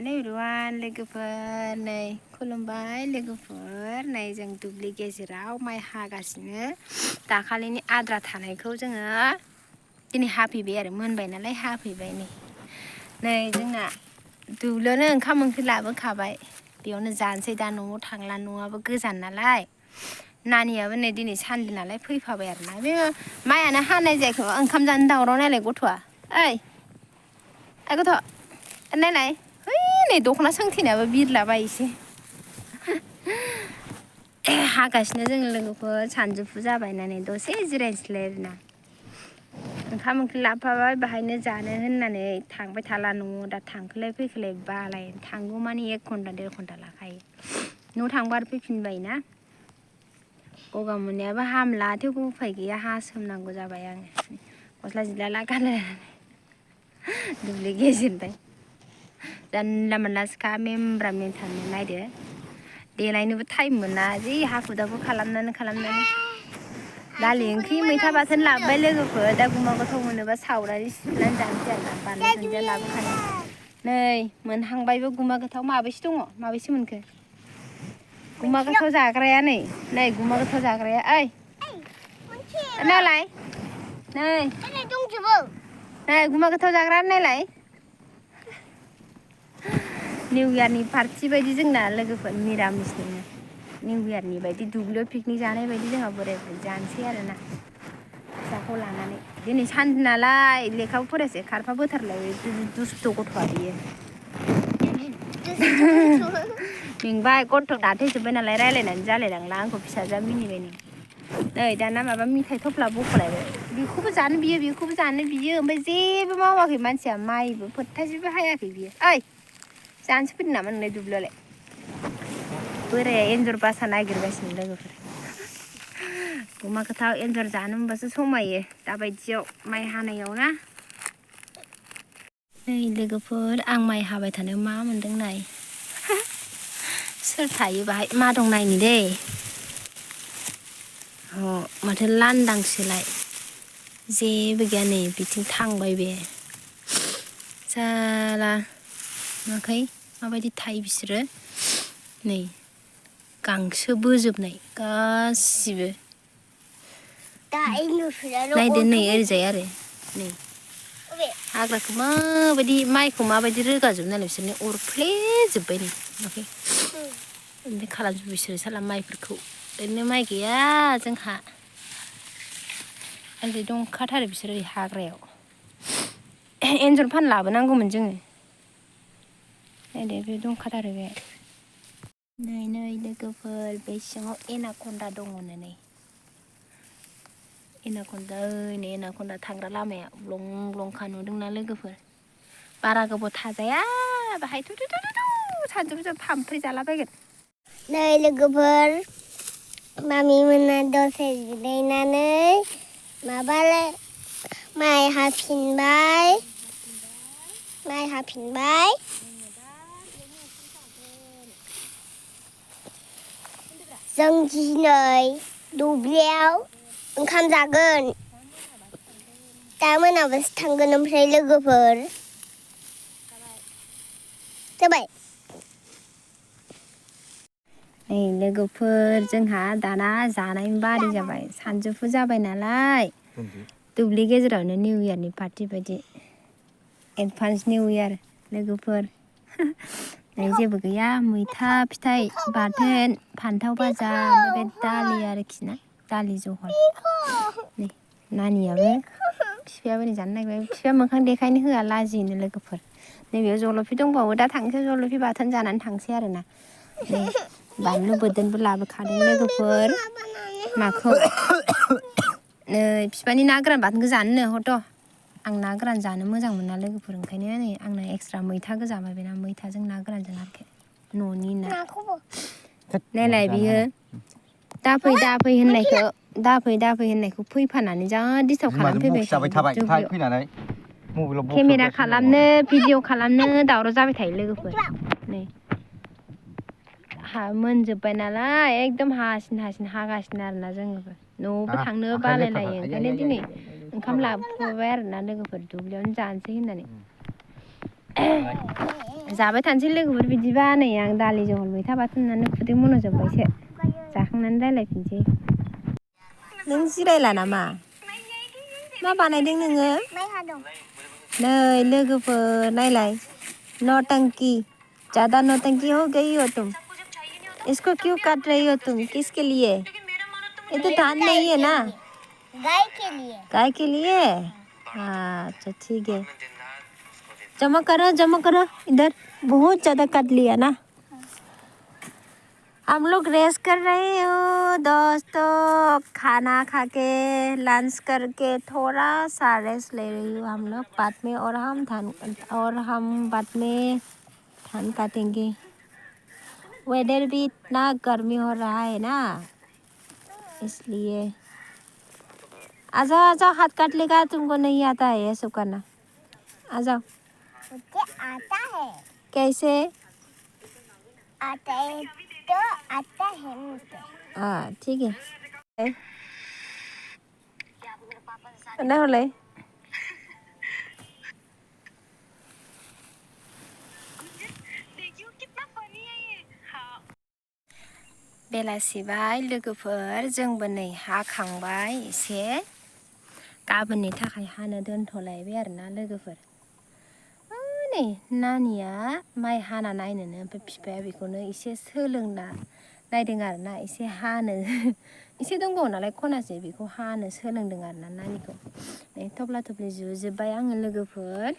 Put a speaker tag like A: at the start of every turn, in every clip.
A: Hello everyone, लोगोफोर नै खुलुमबाय लोगोफोर नै जों दुब्लि गेजेराव माइ हागासिनो दाखालिनि आद्रा थानायखौ जोङो दिनै हाफैबाय आरो मोनबाय नालाय हाफैबाय नै जोंना दुब्लियावनो ओंखाम ओंख्रि लाबोखाबाय बेयावनो जानोसै दा न'आव थांला न'आबो गोजान नालाय नानियाबो नै दिनै सानदे नालाय फैफाबाय आरोना बे माइयानो हानाय जायाखै ओंखाम जानो दावराव नालाय गथ'आ ओइ गथ' नायलाय नै दख'ना सोंथेनायाबो बिरलाबायोसै हागासिनो जों लोगोफोर सानजौफु जाबाय नानै दसे जिरायनोसैलाय आरोना ओंखाम ओंख्रि लाबोफाबाय बाहायनो जानो होननानै थांबाय थाला न'आव दा थांखोलाय फैखोलाय बालाय थांगौ मानि 1 घन्टा 1.5 घन्टा लाखायो न'आव थांबा आरो फैफिनबायना गगा मोननायाबो हामला थेवबो उफाय गैया हासोमनांगौ जाबाय आङो गस्ला जिला गानलायनानै दुब्लि गेजेरनिफ्राय जानला मोनलासोखा मेमब्रा मेमथानो नायदो देलायनोबो टाइम मोना जि हाखु दाखु खालामनानै दालि ओंख्रि मैथा बाथोन लाबोबाय लोगोफोर दा गुमा गोथाव मोनोबा सावनानै सिफ्लेनानै जानोसै आरोना बानलु दुन्दिया लाबोखानाय नै मोनहांबायबो गुमा गोथाव माबैसे दङ माबैसे मोनखो गुमा गोथाव जाग्राया नै गुमा गोथाव जाग्राया ओइ नायलाय नै दंजोबो नै गुमा गोथाव जाग्रा नायलाय निउ इयारनि पार्टि बायदि जोंना लोगोफोर मिरामिसनिनो निउ इयारनि बायदि दुब्लियाव पिकनिक जानाय बायदि जोंहा बोराय बुरै जानोसै आरोना फिसाखौ लानानै दिनै सानदे नालाय लेखाबो फरायासै खारफा बोथारलाय दुस्थ' गथ'आ बियो मेंबाय गथ' दाथेजोब्बाय नालाय रायलायनानै जालायलांला आंखौ फिसाजोआ मिनिबाय नै दाना माबा मिथाइ थफ्ला बख'लायबाय बेखौबो जानो बियो बेखौबो जानो बियो ओमफ्राय जेबो मावाखै मानसिया माइबो फोथासेबो हायाखै बियो ओइ जानोसो फैदों नामा नोंलाय दुब्लियावलाय बोराया एन्जर बासा नागिरगासिनो लोगोफोर गुमा गोथाव एन्जर जानो मोनबासो समायो दाबायदियाव माइ हानायाव ना नै लोगोफोर आं माइ हाबाय थानायाव मा मोनदों नाय सोर थायो बाहाय मा दं नायनि दै माथो लांदांसोलाय जेबो गैया नै बिथिं थांबाय बे साला नुवाखै माबायदि थायो बिसोरो नै गांसो बोजोबनाय गासिबो नायदो नै ओरैजाय आरो नै हाग्राखौ माबायदि माइखौ माबायदि रोगाजोबो नालाय बिसोरनो अरफ्लेजोब्बाय नै नुवाखै ओमफ्राय खालामजोबो बिसोरो साला माइफोरखौ ओरैनो माइ गैया जोंहा ओरै दंखाथारो बिसोर ओरै हाग्रायाव एन्जर फान लाबोनांगौमोन जोङो नायदो बे दंखाथारो बे नै लोगोफोर बे सिङाव एनाकन्दा दङनो नै एनाकन्दा नै एनाकन्दा थांग्रा लामाया ब्लं ब्लंखा नुदोंना लोगोफोर बारा गोबाव थाजाया बाहाय थु सानजौफु थाम्फै जालाबायगोन नै लोगोफोर मामि मोना दसे जिरायनानै माबालाय माइ हाफिनबाय जों दिनै दुब्लियाव ओंखाम जागोन दा मोनाबासो थांगोन ओमफ्राय लोगोफोर जाबाय नै लोगोफोर जोंहा दाना जानायनि बारि जाबाय सानजौफु जाबाय नालाय दुब्लि गेजेरावनो निउ इयारनि पार्टि बायदि एडभान्स निउ इयार लोगोफोर नै जेबो गैया मैथा फिथाइ बाथोन फान्थाव भाजा ओमफ्राय दालि आरोखि ना दालि जहल नै नानियाबो बिफायाबो नै जानो नागिरबाय बिफाया मोखां देखायनो होआ लाजियोनो लोगोफोर नैबेयाव जलफि दंबावो दा थांसै जलफि बाथोन जानानै थांसै आरोना नै बानलु बोरदोनबो लाबोखादों लोगोफोर माखौ नै बिफानि ना गोरान बाथोनखौ जानोनो हरथ' आं ना गोरान जानो मोजां मोना लोगोफोर ओंखायनो नै आंना एक्सट्रा मैथा गोजा बेना मैथाजों ना गोरानजों आरोखि न'नि ना नायलाय बियो दाफै होननायखौ फैफानानै जा डिस्टार्ब खालामफैबाय थायो केमेरा खालामनो भिडिअ खालामनो दावराव जाबाय थायो लोगोफोर नै मोनजोब्बाय नालाय एकदम हागासिनो आरोना जोङोबो न'आवबो थांनो बालायलायो ओंखायनो दिनै ओंखाम लाबोफाबाय आरोना लोगोफोर दुब्लियावनो जानोसै होननानै जाबाय थानोसै लोगोफोर बिदिबा नै आं दालि जहल मैथा बाथोन होननानै खुदै मन'जोब्बायसो जाखांनानै रायलायफिनसै नों जिरायला नामा मा बानायदों नोङो नै लोगोफोर नायलाय नौटंकी ज़्यादा नौटंकी हो गई हो तुम इसको क्यों काट रही हो तुम किसके लिए ये तो धान नहीं है ना गाय के लिए अच्छा ठीक है जमा करो इधर बहुत ज़्यादा काट लिया ना हम लोग रेस्ट कर रहे हो दोस्तों खाना खा के लंच करके थोड़ा सा रेस्ट ले रही हूँ हम लोग बाद में और हम बाद में धान काटेंगे वेदर भी इतना गर्मी हो रहा है ना इसलिए आ जाओ हाथ काट लेगा तुमको नहीं आता है ये सब करना आ जाओ मुझे आता है कैसे आता है तो आता है मुझे ठीक है ना होले बेलासिबाय लोगोफोर जोंबो नै हाखांबाय एसे गाबोननि थाखाय हानो दोनथ'लायबाय आरोना लोगोफोर नै नानिया माइ हाना नायनोनो ओमफ्राय बिफाया बेखौनो एसे सोलोंना नायदों आरोना एसे हानो एसे दंबावो नालाय खनासे बेखौ हानो सोलोंदों आरोना नानिखौ नै थफ्ला थफ्लि जुजोब्बाय आङो लोगोफोर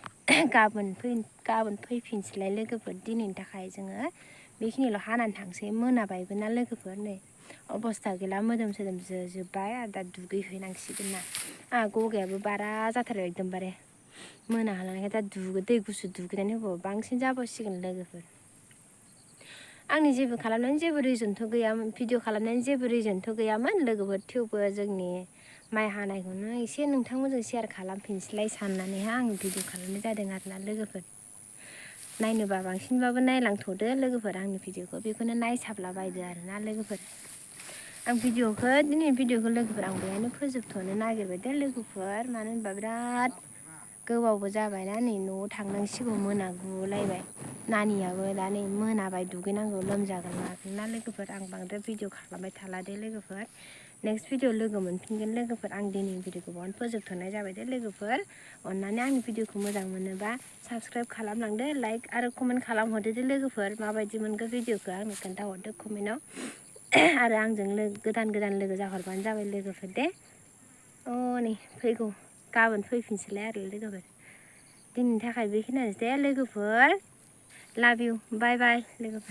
A: गाबोन फैफिनसैलाय लोगोफोर दिनैनि थाखाय जोङो बेखिनिल' हानानै थांसै मोनाबायबो ना लोगोफोर नै अबस्था गैला मोदोम सोदोम जोजोब्बाय आरो दा दुगैहैनांसिगोन ना गगायाबो बारा जाथारबाय एकदमबारे मोनाहालांनायखाय दा दै गुसु दुगैनानै होबाबो बांसिन जाबावसिगोन लोगोफोर आंनि जेबो खालामनायनि जेबो रिजनथ' गैयामोन भिडिअ खालामनायनि जेबो रिजनथ' गैयामोन लोगोफोर थेवबो जोंनि माइ हानायखौनो एसे नोंथांमोनजों शेयार खालामफिनसैलाय साननानैहाय आं भिडिअ खालामनाय जादों आरोना लोगोफोर नायनोबा बांसिनबाबो नायलांथ'दो लोगोफोर आंनि भिडिअखौ बेखौनो नायसाबलाबायदो आरोना लोगोफोर आं दिनै भिडिअखौ लोगोफोर आं बेहायनो फोजोबथ'नो नागिरबाय दे लोगोफोर मानो होनबा बिराद गोबावबो जाबायना नै न'आव थांनांसिगौ मोनागुलायबाय नानियाबो दा नै मोनाबाय दुगैनांगौ लोमजागोन मागोन ना लोगोफोर आं बांद्राय भिडिअ खालामबाय थाला दे लोगोफोर नेक्स्ट भिडिअ लोगो मोनफिनगोन लोगोफोर आं दिनैनि भिडिअखौ बावनो फोजोबथ'नाय जाबाय दे लोगोफोर अननानै आंनि भिडिअखौ मोजां मोनोबा साबस्क्राइब खालामलांदो लाइक आरो कमेन्ट खालामहरदो दे लोगोफोर माबायदि मोनखो भिडिअखौ आंनो खोन्थाहरदो कमेन्टआव आरो आंजों गोदान लोगो जाहरबानो जाबाय लोगोफोर दे नै फैगौ गाबोन फैफिनसैलाय आरो लोगोफोर दिनैनि थाखाय बेखिनियानोसै दे लोगोफोर लाभ इउ बाय बाय लोगोफोर